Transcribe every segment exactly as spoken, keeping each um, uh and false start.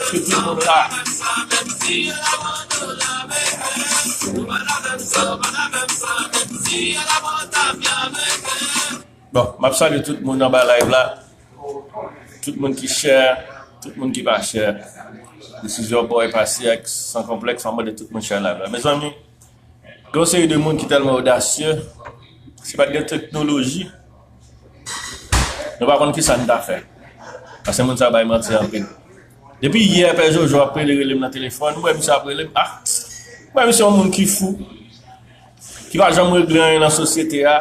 Èske tout moun la? Bon, m ap salye tout moun anba live la. Tout moun ki share, tout moun ki pa share. This is your boy Pasiex, Sans Complexe, m ap mande tout moun share live la. Mezanmi, gen yon seri de moun ki tèlman odasye, si pa t gen teknoloji, nou pa konn kisa n ta fè. Paske moun sa bay manti anpil. Depi yè, Pè Jojo ap rele, rele m nan telefòn, m wè misye ap rele m, ah, m wè misye yon moun ki fou, ki pa janm regle anyen nan sosyete a.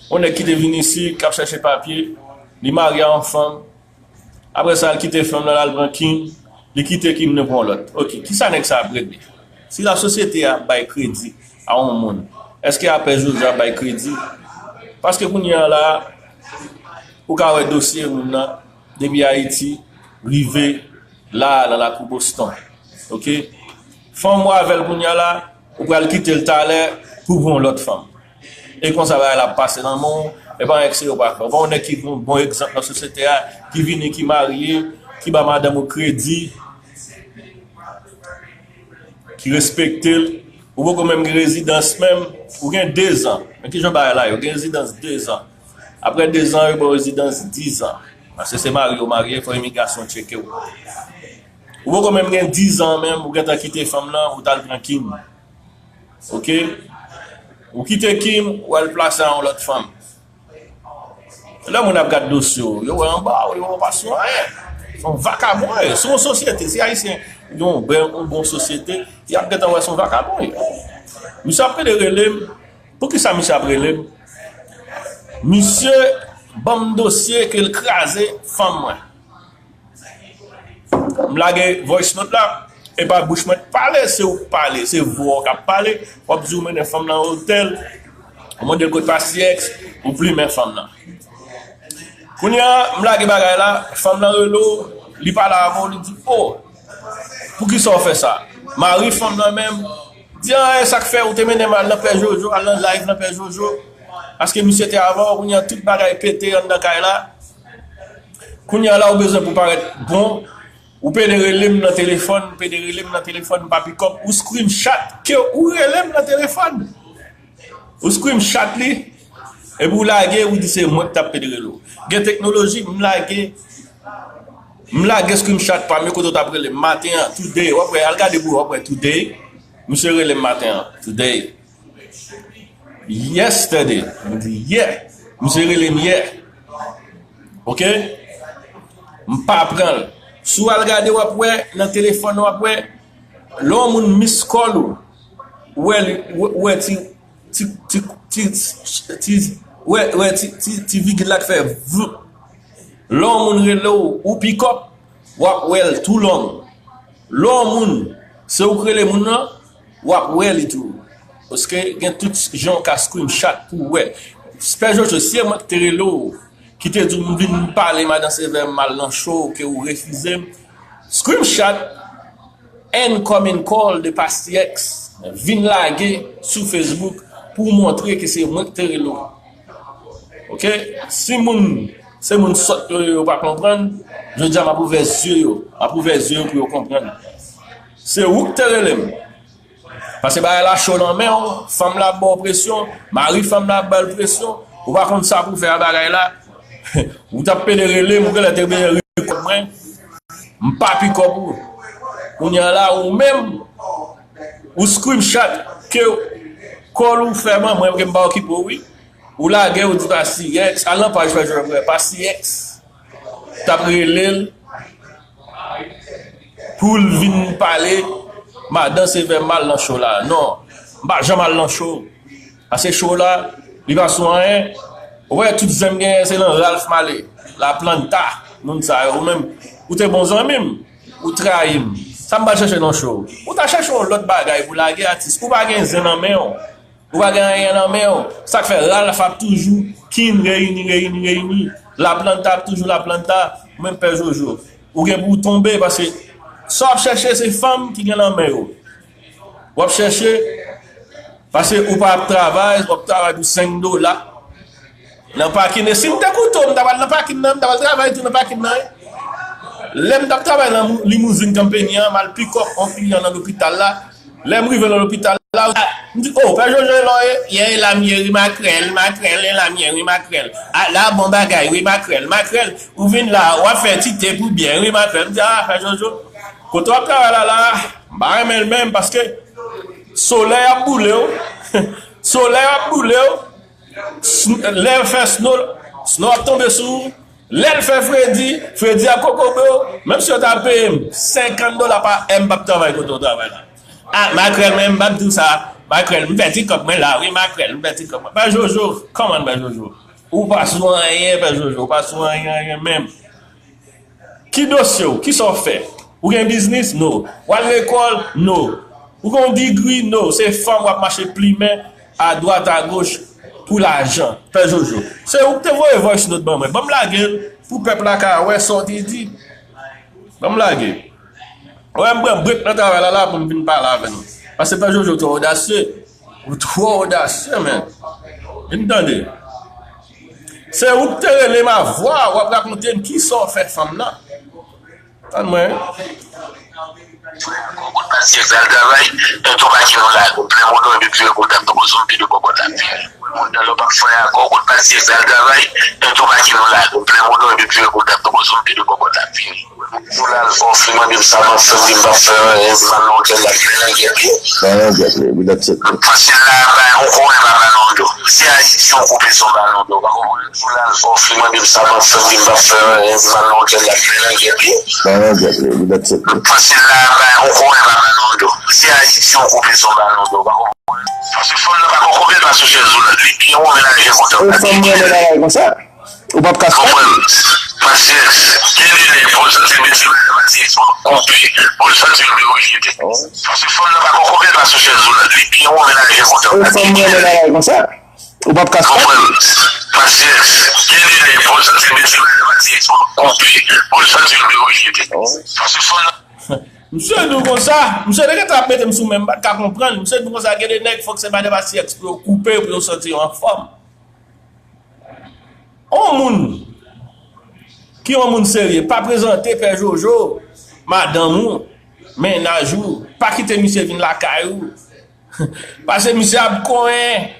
Yon nèg ki te vin isit, k ap chèche papye, li marye a yon fanm. Apre sa, l kite fanm nan, l al pran Kim, li kite Kim, li pran yon lòt. Ok, kisa nèg sa ap regle? Si lasosyete a ap bay kredi a yon moun, èske a Pè Jojo ap bay kredi? Paske kounye a la, ou ka wè dosye moun nan, depi Ayiti, rive la, nan lakou Boston. Ok? Fanm ou avè l kounye a la, ou pral kite l talè pou pran yon lòt fanm. E konsa bagay la ap pase nan men w, e pa yon èks yo pa fè. Ou pa yon nèg ki bon, bon egzanp nan sosyete a, ki vini, ki marye, ki ba madanm ou kredi, ki respekte l. Ou poko menm gen rezidans menm, ou gen dezan. Men kijan bagay la ye, ou gen rezidans dezan. Apre dezan, yo ba w rezidans dizan. Paske se mari ou marye, fò imigrasyon tcheke w. Ou poko menm gen dizan menm, ou gentan kite fanm nan, ou t al pran Kim. Ok? Ou kite Kim, ou al plase a yon lòt fanm. Lè moun ap gad dosye w, yo wè anba w, yo wè w pa sou anyen. Se yon vakabon w ye. Se yon sosyete, si Ayisyen gen yon bèl, yon bon sosyete, y ap gentan wè se yon vakabon w ye. Misye ap pede rele m. Poukisa misye ap rele m? Misye ban m dosye ke l kraze fanm mwen. M lage voice note la, e pa bouch mwen k pale, se ou k pale, se vwa w k ap pale, w ap di w mennen fanm nan otèl, ou mande l kot Pasiex, ou plimen fanm nan. Kounye a, m lage bagay la, fanm nan rele w, li pale avè w, li di, "O, poukisa w fè sa?" Mari fanm nan menm di, "A, e sa k fè ou te mennen m al nan Pè Jojo, al nan live nan Pè Jojo, paske misye te avè w, kounye a tout bagay pete anndan kay la." Kounye a la, ou bezwen pou parèt bon, ou pede rele m nan telefòn, pede rele m nan telefòn, m pa pikòp, ou screenshot ke ou rele m nan telefòn. Ou screenshot li, epi ou lage, ou di se mwen ki t ap pede rele w. Gen teknoloji, m lage, m lage screenshot pa m yo kote w t ap rele m maten an, today, w ap wè, al gade pou w, w ap wè today, misye rele m maten an, today. Yesterday. M di, yeah. Misye rele m yè. Ok? M pa pran l. Si w al gade, w ap wè, nan telefòn, w ap wè, lè yon moun miss call ou, ou wè li, ou wè ti, ti, ti, ti, ti, wè, wè ti, ti, ti vigil la k fè voup. Lè yon moun rele w, ou pikòp, w ap wè l too long. Lè yon moun, se ou k rele moun nan, w ap wè li tou. Paske gen tout jan w ka screenshot pou w wè. Pè Jojo, si e mwen ki te rele w, ki te di w m vin pale madan Sevè m mal nan show ke ou refize m, screenshot incoming call de Pasiex vin lage sou Facebook pou w montre ke se mwen ki te rele w. Ok? Si moun, se moun sòt yo, yo pa konprann, jodi a m ap ouvè zye yo. M ap ouvè zye yo pou yo konprann. Se ou ki te rele m. Paske bagay la cho nan men w, fanm la ap ba w presyon, mari fanm la ap ba l presyon, ou pa konn sa pou w fè a bagay la. Ou t ap pede rele m, ou genlè te bezwen rekòd mwen. M pa pikòp ou. Kounye a la, ou menm, ou screenshot ke call ou fè ban mwen, ke m pa okipe w, wi. Ou lage, ou di Pasiex, al nan paj Pè Jojo, Pasiex t ap rele l pou l vin pale madan Sevè m al nan show la. Non, m pa janm al nan show. Paske show la, li pa sou anyen. Ou wè, tout zen m genyen, se nan Ralph m ale. La Planta, moun sa yo, ou menm, ou te bon zanmi m, ou trayi m. Sa m pral chèche nan show? Ou ta chèche yon lòt bagay pou lage atis. Ou pa gen zen nan men w. Ou pa gen anyen nan men w. Sa k fè Ralph ap toujou kin reyini, reyini, reyini. La Planta ap toujou La Planta. Ou menm Pè Jojo, ou gen pou w tonbe, paske sa w ap chèche se fanm ki gen nan men yo. W ap chèche, paske ou pa ap travay, w ap travay pou senk dola. Nan pakin, e si m te koute w, m ta pral nan pakin nan, m ta pral travay tou nan pakin nan, wi. Lè m t ap travay nan mou- limouzin kanpeni an, m al pikòp yon kliyan nan lopital la. Lè m rive nan lopital la, m di, "O, Pè Jojo, e la w ye?" "Ye, e la m ye, wi, makrèl, makrèl, e la m ye, wi, makrèl. A, la bon bagay, wi, makrèl, makrèl. Ou vin la, w ap fè ti te pou byen, wi, makrèl." M di, "A, Pè Jojo, kote w ap travay la, la, m pa renmen l menm, paske solèy ap boule w, solèy ap boule w, sn- lè fè snow, snow ap tonbe sou ou, lè l fè fredi, fredi ap kokobe w, menm si yo ta peye m senkant dola pa è, m p ap travay kote w travay la." "A, makrèl, men m p ap di w sa, makrèl, m fè ti kòb mwen la, wi, makrèl, m fè ti kòb mwen." Pè Jojo, kòman, Pè Jojo? Ou pa sou anyen, Pè Jojo, ou pa sou anyen, anyen menm. Ki dosye w? Kisa w fè? Ou gen biznis? No. W al lekòl? No. Ou gen yon digri? No. Se fanm w ap mache plimen adwat agoch pou lajan. Pè Jojo, se ou ki te voye voice note ban mwen. Ban m lage l pou pèp la ka wè sa w te di. Ban m lage. Ou wè m pran brek nan travay la la pou m vin pale avè nou. Paske Pè Jojo twò odasye. Ou twò odasye, men. Vin tande. Se ou ki te rele m a vwa, w ap rakonte m kisa w fè fanm nan. Tann mwen. Kout pasyans al travay, e tou pa ki nou la, plen moto epi pire kout ap toko sou m pi de bòbòt ap vini. Moun nan lòp ap fè akò, kout pasyans al travay, e tou pa ki nou la, plen moto epi pire kout ap toko sou m pi de bòbòt ap vini. Pou l al fè w, li mande m sa m ap fè, m di m p ap fè anyen, m al nan otèl la, m plen nan gèt li. Nan nan gèt li, epi that's it. Fasil la, bay, on konnen pa balon do. Se Ayiti, on koupe son balon do, pa konprann. Pou l al fè w, li mande m sa m ap fè, m di m p ap fè anyen, m al nan otèl la, m plen nan gèt li. Nan nan gèt li, epi that's it. Fasil la, bay, on konnen pa balon do. Se Ayiti, on koupe son balon do, pa konprann. Paske fanm nan pa konn konbyen l pase sou chèz woulant. Li byen won, men l al jwe kontan. E fanm nan, men bagay konsa. Ou p ap ka stop. Konprann. Pasyans. Gen de nèg, pou l santi l bezwen pase, pou l koupe, pou l santi l bezwen jete. Paske fanm nan pa konn konbyen l pase sou chèz woulant. Li byen won, men l al jwe kontan. E fanm nan, men bagay konsa. Ou p ap ka stop. Konprann. Pasyans. Gen de nèg, pou l santi l bezwen pase, pou l koupe, pou l santi l bezwen jete. Paske fanm nan Misye di w konsa, misye te gentan ap mete m sou men, m pa t ka konprann. Misye di w konsa, gen de nèg, fòk se madanm Asiyèks pou yo koupe, pou yo santi yo anfòm. On moun ki on moun serye, pa prezante Pè Jojo, madanm ou, mennaj ou, pa kite misye vin lakay ou. Paske misye ap konyen,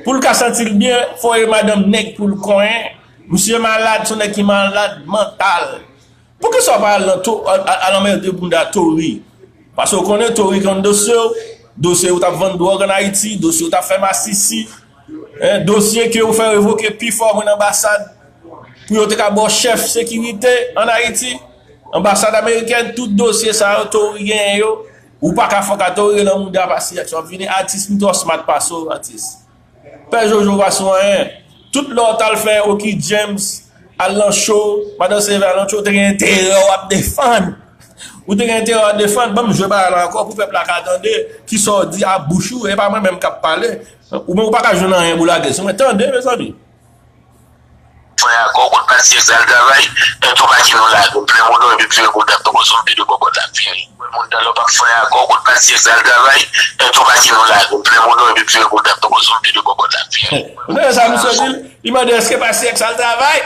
pou l ka santi l byen, fò e madanm nèg pou l konyen. Misye malad, se on nèg ki malad mantal. Poukisa w pa al nan to, al, al, al anmède bounda Tori? Paske w konnen Tori konn dosye w, dosye w t ap vann dwòg ann Ayiti, dosye w t ap fè masisi, en, dosye ke w fè revoke pi fò moun anbasad pou yo te ka ba w chèf sekirite ann Ayiti. Anbasad amerikèn, tout dosye sa yo, Tori genyen yo. Ou pa ka fòk a Tori nan bounda Pasyans. W ap vini atis, m twò smart pase w, atis. Pè Jojo pa sou anyen. Tout lè w t al fè Oki James, al nan cho, madan Seve al nan cho, ou te gen enterè w ap defann. Ou te gen enterè w ap defann. Ban m jwe bagay la ankò pou pèp la ka tande kisa w di a bouch ou. E pa mwen menm k ap pale. Ou menm ou pa ka jwenn anyen pou lage sou mwen. Tande, mezanmi. Fè akò, kout pasyans al travay, e tou pa ki nou la, plen moto epi pire kout ap toko sou m pi de bòbòt ap vini. Moun nan lòp ap fè akò, kout pasyans al travay, e tou pa ki nou la, plen moto epi pire kout ap toko sou m pi de bòbòt ap vini. Ou tande sa misye di l? Li mande èske Pasyans al travay?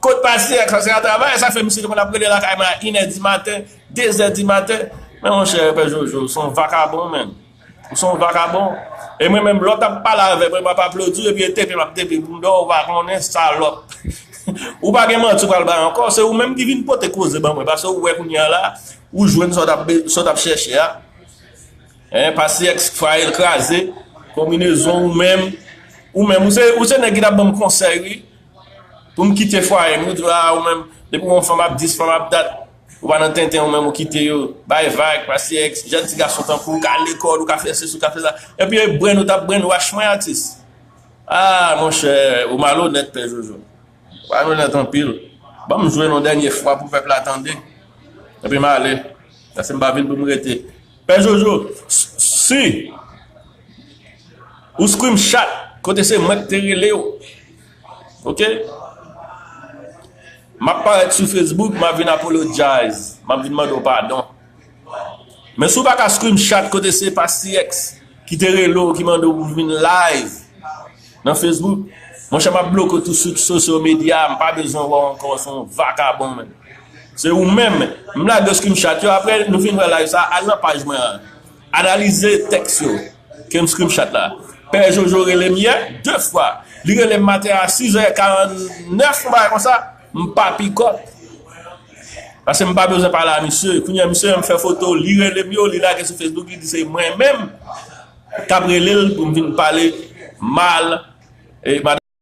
Kot Pasyans al travay? Sa fè misye te konn ap rele lakay mwen a inè di maten, dezè di maten. Men monchè, Pè Jojo, se yon vakabon, menm. Ou se yon vakabon. E mwen menm, lè w t ap pale avè mwen, m ap aplodi w, epi e tepe m ap tepe bounda w, ou pa konnen, salòp. Ou pa gen manti w pral bay ankò, se ou menm ki vin pote koze ban mwen, paske ou wè kounye a la, ou jwenn sa w t ap be- sa w t ap chèche a. En, Pasyans fwaye l kraze, konbinezon ou menm, ou menm, ou se, ou se nèg ki t ap ban m konsèy, wi. Pou m kite fwaye m, yo di, a, ou menm, depi w yon fanm ap dis, fanm ap dat, ou pa nan tenten, ou menm ou kite yo, bay vag, Pasyans, jèn ti gason tankou w, ou ka al lekòl, ou ka fè sesi, ou ka fè sa. Epi e brenn ou t ap brenn wach mwen, atis. A, monchè, ou malonèt, Pè Jojo. Ou malonèt anpil. Ban m jwe l yon dènye fwa pou pèp la tande. Epi m ale. Paske m pa vin pou m rete. Pè Jojo, s- si ou screenshot kote se mwen ki te rele w, oke? M ap parèt sou Facebook, m ap vin apologize, m ap vin mande w padon. Men si w pa ka screenshot kote se Pasyans ki te rele w, ki mande w pou vin live nan Facebook, monchè, m ap bloke w tou sou social media, m pa bezwen wè w ankò, w se yon vakabon, menm. Se ou menm. M lage screenshot yo, apre nou fin wè live sa, al nan paj mwen an. Analize tèks yo ke m screenshot la. Pè Jojo rele m yè de fwa. Li rele m maten a sis è karannèf, yon bagay konsa. M pa pikòp. Paske m pa bezwen pale a misye. Kounye a misye menm fè foto, li rele m yo, li lage sou Facebook, li di se mwen menm k ap rele l pou m vin pale mal e